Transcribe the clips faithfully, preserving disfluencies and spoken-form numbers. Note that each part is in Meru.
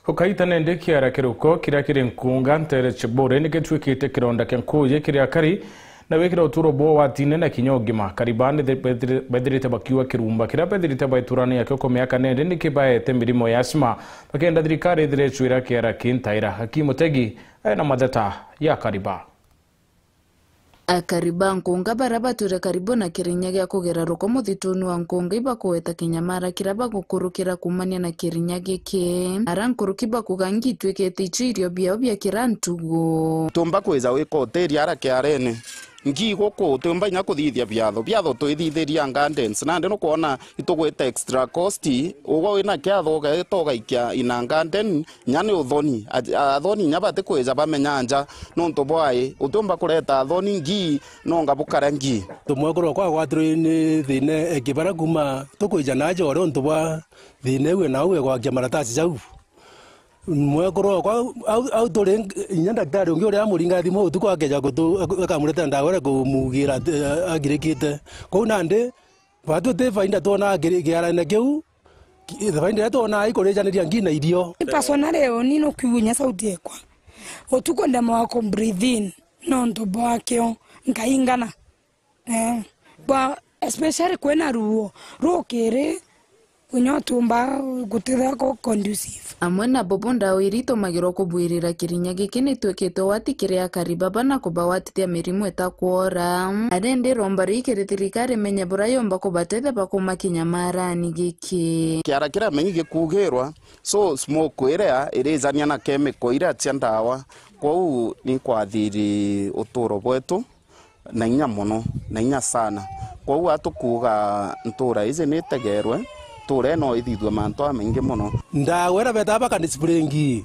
Ukaita nende kiara kiruko kiria kiri Nkunga ntere Chiburi ni gituikite kironda kia nkuuji kiri akari, na wikira uturo bwao watine na kinya ugima. Akari baa ni bethirite bakiuga kirumba kiria bethirite baiturania kio kwa miaka nende ni kibaete mirimo ya asthma, bakenda thirikari ithire icwira kiara ki ntaira. Aki Mutegi ena matheta ya akari baa. Akari ba Nkunga baria batwire karibu na kirinya gia kugera ruko muthituni wa Nkunga ibakugweta kinyamara kiria bagukurukira kuumania na kirinya giki. Ara nkuruki bakuga ngi itwikite icio irio biao bia kira ntugu. Tiumba kwija wika utiri ara kiarene. Ngi guku tiumba inya kuthithia biatho. Biatho twithithiria gardens. Nandi nukwona itugwita extra cost. Ugwe wina kiatho ugeta ugaikia in a garden, inya ni uthoni. A-, athoni inya batikwija bamenya nja nontu bwai utiumba kureta athoni ngi, nonga bukara ngi. Tumwekuru okwa agwatirwe ni thina e kibara kuuma tukwija naja ore untu bwa thina iu nau egwakia maratasi jau. Mwekuru okwa au, au turi inya ndaktari ungi uria amuringa thimu utuku akeja kutu-, akamuretera ndawa iria kumugira ati, a-, agirikite. Kwou nandi Batu ti faida twonaa kiri-, kiarane kiu, ki-, faida iria twonaa ikurijaniria ngi na irio. Personally, uni nukiugu inya sauti ekwa. Utuku ndemawa ku breathe in, nontu bwakio, nkaingana. Eh. Bwa, especially kwina ruo, rukiri, inya utumba gutithira ku conducive. Amwe na bobo, ndawa iria itumagirwa kubwirira kirinya giki ni itwikite ugwati kiri akari baba na kubagwatithia mirimu ita kwora. Aria indi iromba rii kiri thirikari imenye buria yomba kubatethia bakuuma kinyamaarani giki. Kiara kiria menyi gikugirwa, so smoke iria irijania na chemical iria cia ndawa, kwou ni nkwathiri uturo bwetu na inya mono, na inya sana. Kwou atukuuga ntuura iji ni itegeerwe, ntuura ino ithithue mantu jamaingi mono. Ndawa iria betaa bakanispringi,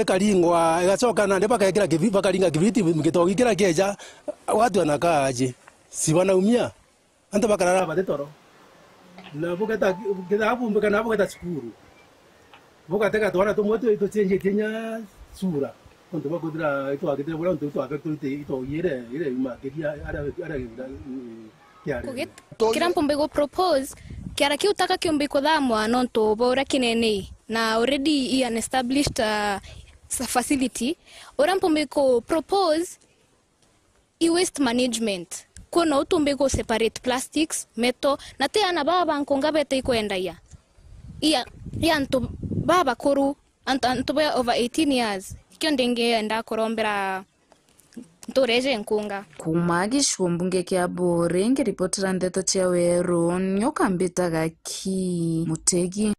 ikaringwa, igacoka nandi bakekira kibi-, bakaringa kibiriti, gitogi kiria kieja, watu wanakaa aje? Si wanaumia? Antu bakarara bati toro. Na bugeta, bugeta bumbika na bugeta cukuru. Bugatega twana tumwe tu-, tucenjetie inya sura. Nontu bwa kwithira itwagitire buria nontu itwabekirwe ite-, itogi iria, iria yumakiria aria, aria gikunda, mm, kiari. Kugit-, kiria mpumbi gu propose, kiara kiu taka kiumbi kuthamwa nontu bwa uria kinene, na already i an established, uh, s-, facility. Uria mpumbi ku propose, i waste management. Kwona utumbi ku separate plastics, metal, na ti ana baba ba Nkunga bete ikwendagia. Ia, ia antu babakuru, antu, antu be over eighteen years. Ikio ndingienda kurombera ntuura iji Nkunga. Kuuma gicigo mbunge kia Buuri, ngiripotera ndeto cia Weru, nyoka mbitaga ki Mutegi.